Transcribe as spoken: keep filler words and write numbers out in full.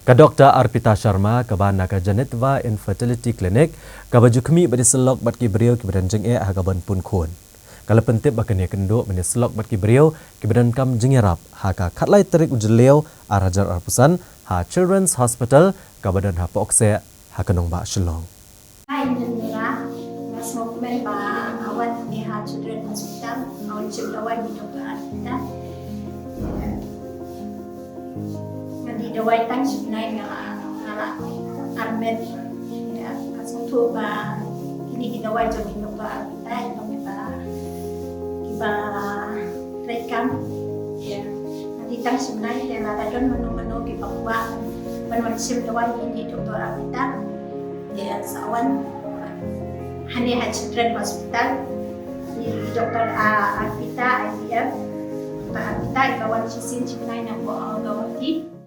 Ka Doctor Arpita Sharma, kaba na ka Janitva Infertility Clinic, kaba ju khmih ban ïasyllok bad ki briew kiba don jingeh ha ka ban pun khun, ka la pyntip ba kane ka kynduh ban ïasyllok bad ki briew kiba donkam jingïarap ha ka khatlai tarik u Jylliew ar hajar arphew san ha Children's Hospital kaba don ha Pohkseh ha ka nongbah Shillong. Hai, Nira, nga sngewkmen ba nga wan hangne ha Children Hospital, nga wan shim dawai na Doctor Arpita. Nga dih dawai tang shi bnai, nga la, nga la armet. Ïa, nga sngewthuh ba kine ki dawai jong i Doctor Arpita i long kiba, kiba treikam. Ïa, nga dih tang shi bnai, te lada don mano mano kiba kwah ban wan shim dawai na i Doctor Arpita, ïa, sa wan hangne ha Children Hospital. I Doctor, ah, Arpita, I V F. Doctor Arpita iba wan shisien shi bnai na Guwahati.